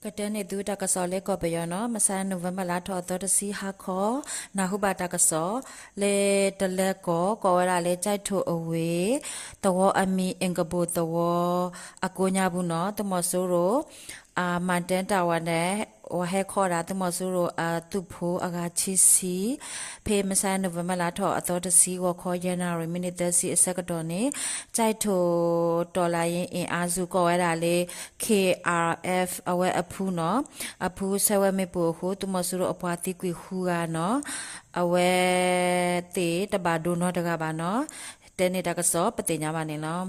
ကတဲန့ၢ်သုတၢ်ကစီၣ်လၢကီၢ်ပယီၤနီၤ, မဆါ November လါထီၣ်အသီတဆံဟါခီ, နၢ်ဟူဘၣ်တၢ်ကစီၣ်လၢ တလဲကီၢ် ကိးဝဲဒၣ်လၢ ကၠဲးထိၣ်အဝ့ၢ် သဝီအမံၤ အ့ၣ်ကဘိၣ်သဝီ အကိးညါပူၤနီၤ, သုးမီၤစိရိၤ အမၤတၢတၢ်ဝဲန့ၣ် ဝဲဟဲခီဒၣ်သုးမီၤစိရိၤအသုးဖိအဂၤခံဆံ, ဖဲမဆါ November လါထီၣ်အသီတဆံ ဂီၤခီယဲၢ်နၣ်ရံၣ် မံးနံးသၢဆံအဆၢကတီၢ်န့ၣ်, ကၠဲးထိၣ် တော်လှန်ရေးအင်အားစု ကိးဝဲဒၣ်လၢ K R F အဝဲအဖုနီၤ, အဖုဆဲးဝဲမ့ၣ်ပိၢ်အဃိ သုးမီၤစိရိၤအပှၤသံကွံာ်ဃုဂၤနီၤ, အဝဲသ့ၣ်တဘၣ်ဒိနီတဂၤဘၣ်နီၤ, တဲန့ၢ်တၢ်ကစီၣ်ပသ့ၣ်ညါဘၣ်န့ၣ်လီၤ.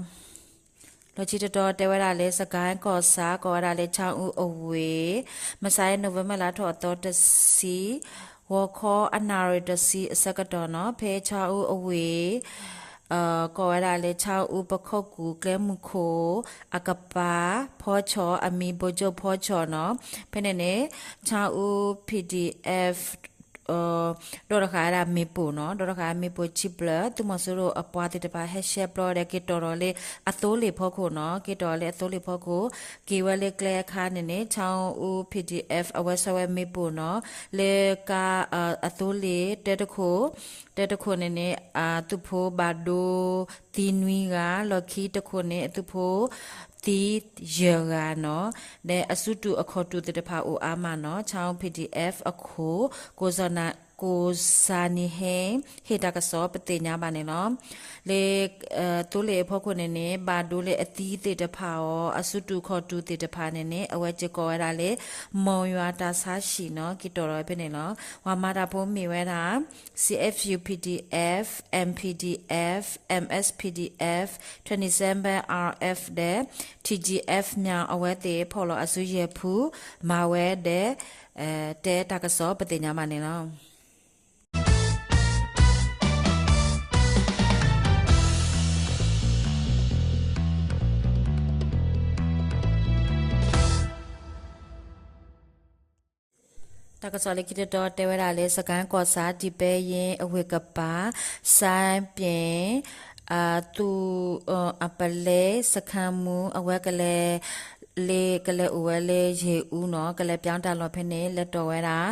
လီၢ်ခံတတီၤတဲဝဲဒၣ်လၢ စကဲၣ်ကီၢ်ဆၣ် ကိးဝဲဒၣ်လၢ ဆၣ်အူအဝ့ၢ်, မဆါ November လါထီၣ်အသီတဆံ, ဂီၤခီအနၣ်ရံၣ်တဆံအဆၢကတီၢ်နီၤ, ဖဲဆၣ်အူအဝ့ၢ် ကိးဝဲဒၣ်လၢ ဆၣ်အူပခိၣ်ကူၣ်ကျဲမုၢ်ခိၣ် အကပၤ ဖီဆီၣ် အမံၤ ဘိၣ်ကၠိၣ်ဖီဆီၣ်နီၤ, ဖဲန့ၣ်န့ၣ် ဆၣ်အူ P D F ဒီးတဃာ်ဝဲဒၣ်မ့ၣ်ပိၢ်နီၤ, ဒီးတဃာ်မ့ၣ်ပိၢ်ခံဖျၢၣ် သုးမီၤစိရိၤအပှၤသ့ၣ်တဖၣ်ဟဲရှဲပျီဒီး က့ၤတီၢ်ထီၣ်လၢအသိလ့ၣ်ဖီခိၣ်နီၤ, က့ၤတီၢ်လၢအသိလ့ၣ်ဖီခိၣ်, က့ၤဝဲလၢကျဲအခါန့ၣ်န့ၣ် ဆၣ်အူ P D F အဝဲဆဲးဝဲမ့ၣ်ပိၢ်နီၤ, လၢကါ အသိလ့ၣ်တၢတခိၣ်, တၢတခိၣ်န့ၣ်န့ၣ် အသုးဖိဘၣ်ဒိသံနွံဂၤ, လီၢ်ခံတခိၣ်န့ၣ် အသုးဖိသံယဲၢ်ဂၤနီၤ, ဒီးအစုတူၢ်အခီၣ်တူၢ်သ့ၣ်တဖၣ်အိၣ်အါမးနီၤ, ဆၣ်အူ P D F အခိၣ် ကိၣ်စၣ်နၢ် ကိၣ်စၣ်နံၤဟ့ ဟ့ၣ်တၢ်ကစီၣ်ပသ့ၣ်ညါဘၣ်န့ၣ်လီၤ. လၢ သိလ့ၣ်အဖီခိၣ်န့ၣ်န့ၣ် ဘၣ်ဒိလၢအသံသ့ၣ်တဖၣ်အီၤ အစုတူၢ်ခီၣ်တူၢ်သ့ၣ်တဖၣ်န့ၣ်န့ၣ် အဝဲစ့ၢ်ကီးကိးဝဲဒၣ်လၢ မီၢ်ယွၤတၢ်ဆါဟံၣ်နီၤ, က့ၤတီၢ်ထီၣ်ဝဲဖဲန့ၣ်လီၤ. ပှၤမၤတၢ်ဖိမ့ၢ်ဝဲဒၣ် C F U P D F, M P D F, M S P D F, twenty-seven R F ဒီး T G F မၠၣ် အဝဲသ့ၣ်ဖီၣ်လီၤအစုယဲၢ်ဖု မၤဝဲဒီး တဲတၢ်ကစီၣ်ပသ့ၣ်ညါဘၣ်န့ၣ်လီၤ. တၢ်ကစီၣ်လၢခံတတီၤတဲဝဲဒၣ်လၢ စကဲၣ်ကီၢ်ဆၣ် ဒံးပဲယ့အဝ့ၢ်ကပၤ စဲပ့ၣ် အသုး အပလဲစခန်းမှူး အဝဲကလဲၤ လၢကလဲၤအိၣ်ဝဲလၢယ့ၢ်အူနီၤ ကလဲၤပၠီတၢ်လီၢ်ဖဲန့ၣ် လဲၤတီၢ်ဝဲဒၣ်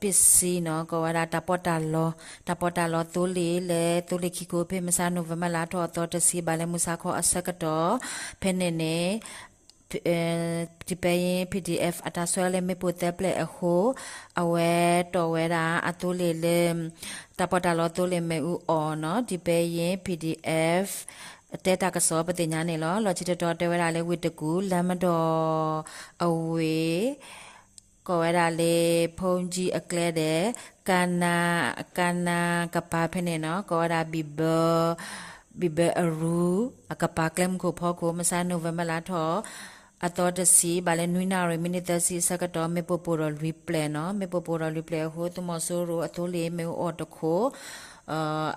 ပ့ၣ်စံနီၤ ကိးဝဲဒၣ်တၢ်ပီးတၢ်လီ တၢ်ပီးတၢ်လီသိလ့ၣ်လၢသိလ့ၣ်ခံခိၣ် ဖဲမဆါ November လါထီၣ်အသီတဆံ ဘၣ်လၢမုၢ်ဆါခီအဆၢကတီၢ် ဖဲန့ၣ်န့ၣ် ဒံးပဲယ့ P D F အတၢ်ဆဲးလၢမ့ၣ်ပိၢ်သၢပျဲၢ်အဃိ အဝဲတီၢ်ဝဲဒၣ်အသိလ့ၣ်လၢ တၢ်ပီးတၢ်လီသိလ့ၣ်မ့ၣ်အူအီၣ်နီၤ ဒံးပဲယ့ P D F တဲတၢ်ကစီၣ်ပသ့ၣ်ညါန့ၣ်လီၤ. လီၢ်ခံတတီၤတဲဝဲဒၣ်လၢဝ့ၢ်တကူၣ် လါမဒီၣ်အဝ့ၢ် ကိးဝဲဒၣ်လၢ ဖုန်းကြီး အကျဲဒီး ကနၤ ကနၤကပၤဖဲန့ၣ်နီၤ ကိးဝဲဒၣ် ဘံၣ်ဘၢ ဘံၣ်ဘၢအရူ အကပၤကျဲမုၢ်ခိၣ်ဖီခိၣ် မဆါ November လါထီၣ် အသီတဆံ ဘၣ်လၢနွံနၣ်ရံၣ် မံးနံးသၢဆံအဆၢကတီၢ် မ့ၣ်ပိၢ်ပိၢ်ဒီးလွံၢ်ပျဲၢ်နီၤ မ့ၣ်ပိၢ်ပိၢ်ဒီးလွံၢ်ပျဲၢ်အဃိ သုးမီၤစိရိၤအသိလ့ၣ်မ့ၣ်အူအီၣ်တခိၣ်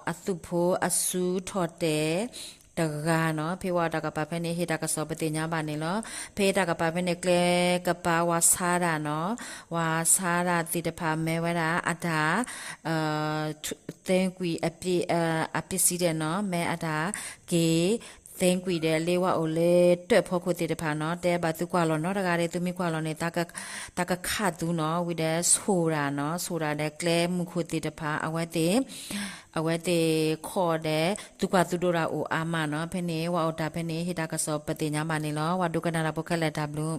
အသုးဖိအစုထီၣ်တဲာ် တဂၤနီၤ ဖဲဝဲတၢ်ကပၤဖဲန့ၣ် ဟ့ၣ်တၢ်ကစီၣ်ပသ့ၣ်ညါဘၣ်န့ၣ်လီၤ. ဖဲတၢ်ကပၤဖဲန့ၣ် ကျဲကပၤဝၤဆါတၢ်နီၤ ဝၤဆါတၢ်သ့ၣ်တဖၣ်မ့ၢ်ဝဲဒၣ်အတၢ် သ့ကွံာ် အပ့ၢ်စံဒဲးနီၤ မ့ၢ်အတၢ်က့ၤ သ့ကွံာ်ဒီးလၢဝဲအိၣ်လၢတၢ်ဖီခိၣ်သ့ၣ်တဖၣ်နီၤ တဲဘၣ်သုကွၢ်လီၤနီတဂၤဒီး သုမ့ၢ်ကွၢ်လီၤန့ၣ် တၢ်ကခးသုနီၤ ဝံၤဒီးဆိၣ်တၢ်နီၤ ဆိၣ်တၢ်ဒီးကျဲမုၢ်ခိၣ်သ့ၣ်တဖၣ် အဝဲသ့ၣ် အဝဲသ့ၣ်ခီၣ်ဒီး သုကွၢ်သုဒိၣ်တၢ်အိၣ်အါမးနီၤ ဖဲန့ၣ် ဝဲအိၣ်တၢ်ဖဲန့ၣ် ဟ့ၣ်တၢ်ကစီၣ်ပသ့ၣ်ညါဘၣ်န့ၣ်လီၤ. ဝဲဒိကနၣ်တၢ်ဖိခဲလၢာ်တၢ်ဘျုး